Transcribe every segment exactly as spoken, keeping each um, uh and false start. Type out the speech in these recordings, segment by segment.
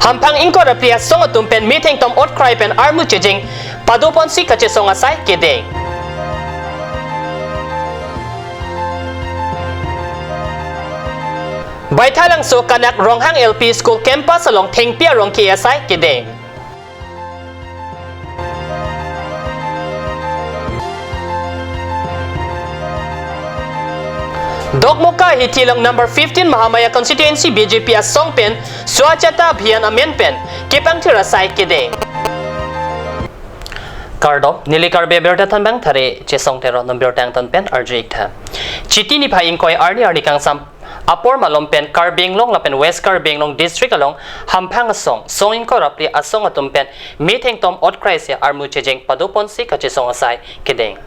Hamphang ingkoi ra phli asong atum pen methengtom otkrai pen armu chejeng padoponsi kachesong asai kedeng. Baithalangso Kanak Ronghang L P School campus along thengpi arong ke-e asai kedeng. Dokmoka hithi along number fifteen Mahamaya constituency B J P asong pen Swachhata Abhiyan amen pen kepangthir asai kedeng. Kardom, neli Karbi Abirta Thanbang Thare Chesong Teron, non birta angton pen arju-ik tha. Chiti niphai ingkoi arni arni kangsam apor malom pen Karbi Anglong lapen West Karbi Anglong District along hamphang asong, song ingkoi ra phli asong atum pen methengtom otkrai si armu chejeng padoponsi kachesong asai kedeng.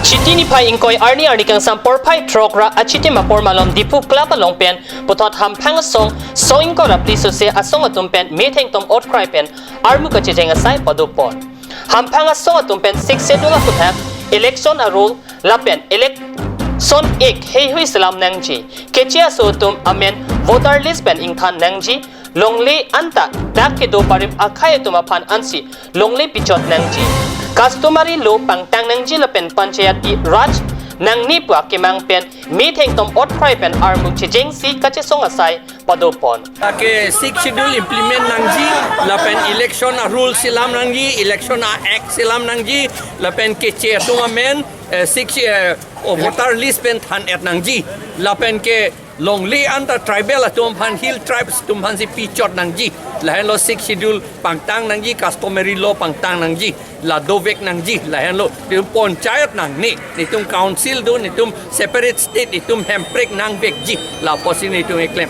Chiti niphai ingkoi arni arni kangsam porphai throk ra achitim apor malom Diphu Club along pen puthot hamphang asong, song ingkoi ra phli sose asong atum pen methengtom otkrai pen armu kachejeng asai padopon. Hamphang asong atum pen Sixth Schedule aphuthak, election a-rule lapen election act heihui selam nangji. Keche aso atum amen voter list pen ingthan nangji. Longle anta dak kedo barim akhei atum aphan ansi longle pichot nangji. Customary law pangtang nangji lapen Panchayati Raj nangne pu akemang pen methengtom otkrai pen armu chejengsi kachesong asai padopon. Lake Sixth Schedule implement nangji, lapen election a-rule selam nangji, election a-act selam nangji, lapen keche atum amen, eh, Sixth, eh, oh, voter list pen than-et nangji, lapen ke longle anta tribal atum aphan, hill tribes atum aphansi pichot nangji, lahenlo Sixth Schedule pangtang nangji, customary law pangtang nangji. La dovek nangji, lahenlo. Netum panchayat nangne, netum council do, netum separate state, netum hemprek nangvekji, lapusi netum keklem.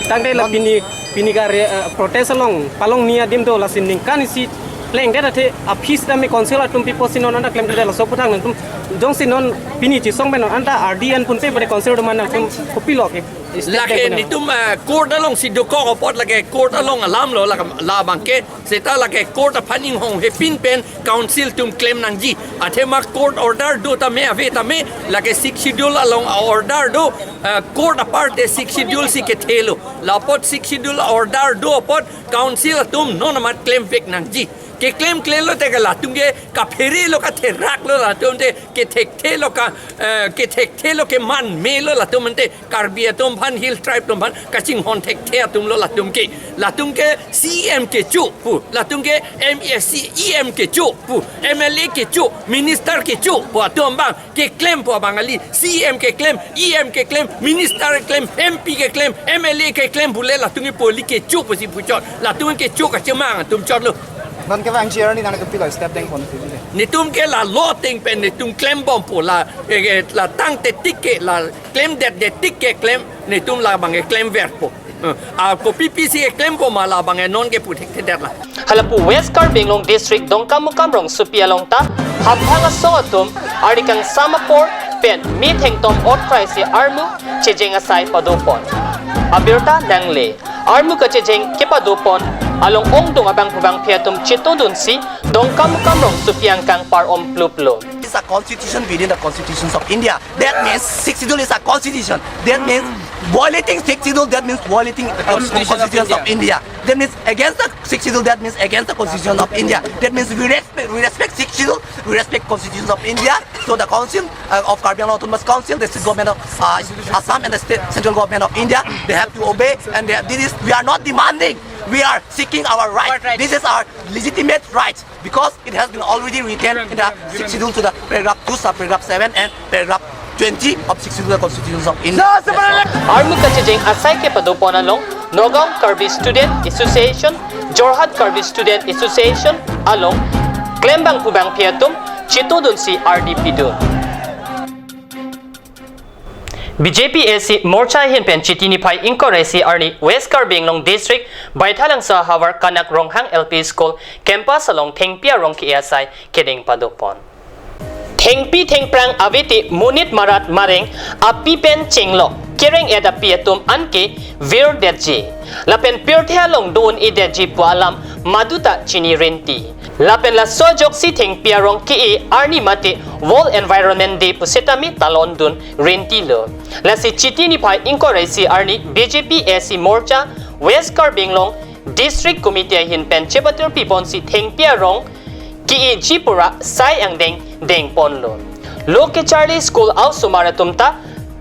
Tangte la pini, pini ka re-, eh, protest along, palong ni adim do, lasi ningkan isi plengdet athe, aphi sitame council atum pi pusi non anta klemkledet, laso aphuthak nangtum jongsi non pini chesong pen non anta R D an pun pe pada council do man nangtum kopilo ke. Lake netum, eh, court alongsi dokok apot lake court along alamlo, lake labang ke seta lake court aphan inghong hepin pen council atum klem nangji. Athema court order do tame ave tame, lake Sixth Schedule along a-order do, eh, court aparte Sixth Schedule si kethelo. Lapot Sixth Schedule order do apot council atum non amat klemvek nangji. Keklemklelo te ke latum ke kapherelo, katheraklo, latum te kethekthelo, ka, eh, kethekthelo, kemanmelo latum ante. Karbi atum aphan, hill tribe atum aphan kachinghon thekthe atumlo latum ke. Latum ke C M kecho pu, latum ke M A C, E M kecho pu, M L A kecho, minister kecho pu atum abang keklem pu abang kali. C M keklem, E M keklem, minister keklem, M P keklem, M L A keklem pule latum ke poli kecho pusi puchot. Latum kecho kachemang atum chotlo. Non kevangji arni nangtum pilo step dengpon pu le? Netum ke la law ateng pen netum klembom pu la, eh, eh, la tangte tik ke la klemdetdet tik ke klem, netum labang ke klemverpo. Eh, a kopi pisi ke klempo ma labang ke non ke puthekthedet la. Halapu West Karbi Anglong District Dongkamukam rongsopi along ta hamphang asong atum arni kangsam apor pen methengtom otkrai si armu chejeng asai padopon. Abirta nangle. Armu kachejeng kepadopon along ongdung abangphu bangphi atum chetongdunsi Dongkamukam rongsopi angkang par-om pluplo. It's a constitution within the constitutions of India. That means Sixth Schedule is a constitution. That means violating Sixth Schedule, that means violating the constitution of India. That means against the Sixth Schedule, that means against the constitution of India. That means we respect, we respect Sixth Schedule, we respect constitution of India. So the council, uh, of Karbi Anglong Autonomous Council, the state government of, uh, Assam and the state central government of India, they have to obey. And they have, this is, we are not demanding. We are seeking our right. Our right. This is our legitimate right because it has been already written in the Sixth Schedule to the paragraph two, subparagraph seven and paragraph twenty of Sixth Schedule of the Constitution of India. Armu kachejeng asai kepadopon along Nagaon Karbi Student Association, Jorhat Karbi Student Association along klembangphu bangphi atum chetongdunsi ardi pidun. B J P A C Morcha ahin pen Chiti niphai ingkoi ra isi arni West Karbi Anglong District Baithalangso ahavar Kanak Ronghang L P School campus along thengpi arong ke-e asai kedeng padopon. Thengpi thengphrang avete monit marat mareng api pen chenglok kereng-et api atum anke virdetji. Lapen pirthe along do-un-edetji pu alam maduta chini rinti. Lapen laso ajoksi thengpi arong ke-e arni mate World Environment Day pu setame talondun rintilo. Lasi Chiti niphai ingkoi ra isi arni B J P A C Morcha West Karbi Anglong District Committee ahin pen chepatirpi ponsi thengpi arong ke-eji pura sai angdeng dengponlo. Lo kecharli school a-osomar atum ta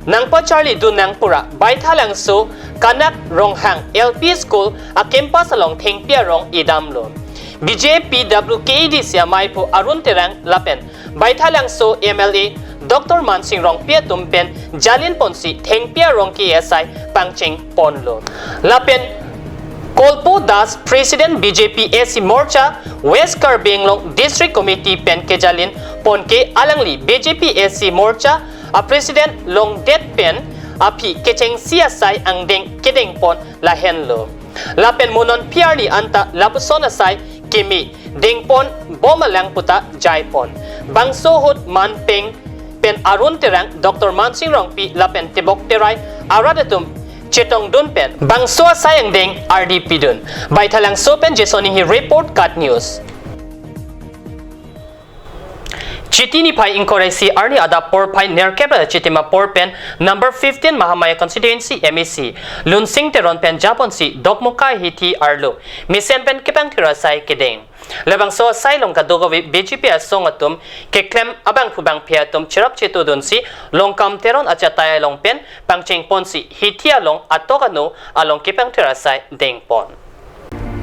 nangpacharlidun nang pura Baithalangso Kanak Ronghang L P School a-campus along thengpi arong edamlo. B J P W K A D C amaiphu Arun Terang lapen Baithalangso M L A Doctor Mansing Rongpi atum pen jalin ponsi thengpi arong ke-e asai pangcheng ponlo. Lapen Kolpo Das, President B J P S C Morcha West Karbi Anglong District Committee pen kejalin pon ke alangli B J P S C Morcha a-President longdet pen aphi kechengsi asai angdeng kedengpon lahenlo. Lapen mo non P R D anta lapuson asai keme dengponbom alang puta jaipon. Bangso ahut man peng pen Arun Terang, Doctor Mansing Rongpi lapen Tebok Terai arat atum chetongdun pen bangso asai angdeng ardi pidun. Baithalangso pen Jason Inghi report, KAT News. Chiti niphai ingkoi ra isi arni adap porphai nerkep ra chitim apor pen number fifteen Mahamaya constituency M A C Lunsing Teron pen japonsi Dokmoka hithi arlo mesen pen kepangthir asai kedeng. Labangso asai along kadokave B J P asong atum keklem abangphu bangphi atum cherap chetodunsi Longkam Teron achatai along pen pangcheng ponsi hithi along atok ano along kepangthir asai dengpon.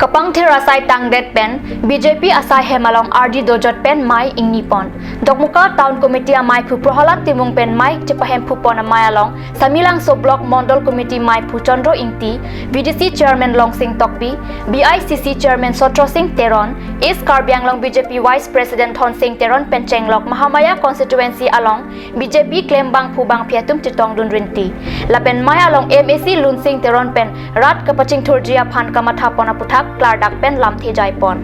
Kapangthir asai tangdet pen B J P asai hem along ardi dojot pen mei ingnipon. Dokmoka Town Committee amaiphu Prohalan Timung pen mei chepahemphu pon amei along Samilangso Block Mondol Committee meiphu Chandro Ingti, V D C Chairman Longsing Tokbi, B I C C Chairman Sotro Sing Teron, East Karbi Anglong B J P Vice President Thonsing Teron pen chenglok Mahamaya constituency along B J P klem bangphu bangphi atum chetongdun rinti. Lapen mei along M A C Lunsing Teron pen rat kapachingthurji aphan kamathapon aputhak klardak pen lamthe jaipon.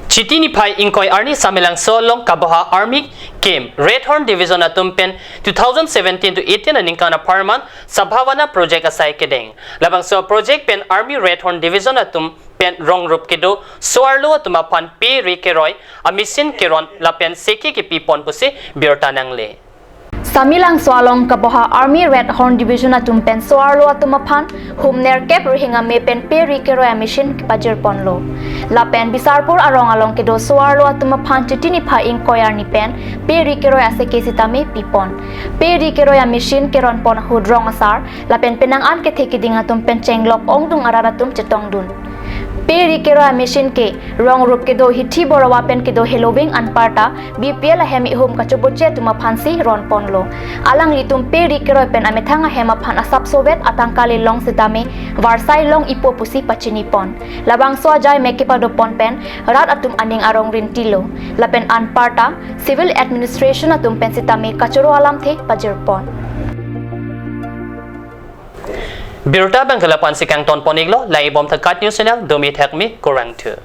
Chiti niphai ingkoi arni Samilangso along kaboha Army Camp Red Horn Division atum pen two thousand seventeen to eighteen aningkan apharman Sabhavana Project asai kedeng. Labangso project pen Army Red Horn Division atum pen rong rup kedo so-arlo atum aphan pe ri keroi a-machine keron lapen seke kepipon pusi birta nangle. Samilangso along kaboha Army Red Horn Division atum pen so-arlo atum aphan hum nerkep rihing ame pen pe ri keroi a-machine kepajirponlo. Lapen Bisarpur arong along kedo so-arlo atum aphan Chiti niphai ingkoi arni pen pe ri keroi aseke sitame pipon. Pe ri keroi a-machine keronpon ahut rong asar lapen penang an kethe keding atum pen chenglok ongdung arat atum chetongdun. Pe ri keroi a-machine ke rong rup kedo hithi borowa pen kedo heloving anparta B P L ahem ihum kachoboche atum aphansi ronponlo. Alanglitum pe ri keroi pen amethang ahem aphan asapsovet atangka le long sitame varsai long ipo pusi pachinipon. Labangso ajai mek kepadopon pen rat atum aning arong rintilo. Lapen anparta Civil Administration atum pen sitame kachoro alamthe pajirpon. Birta abang ke la-an si kangtonpon iklo, langdunbom tha KAT News Channel, domi thakmi, kurvangthu.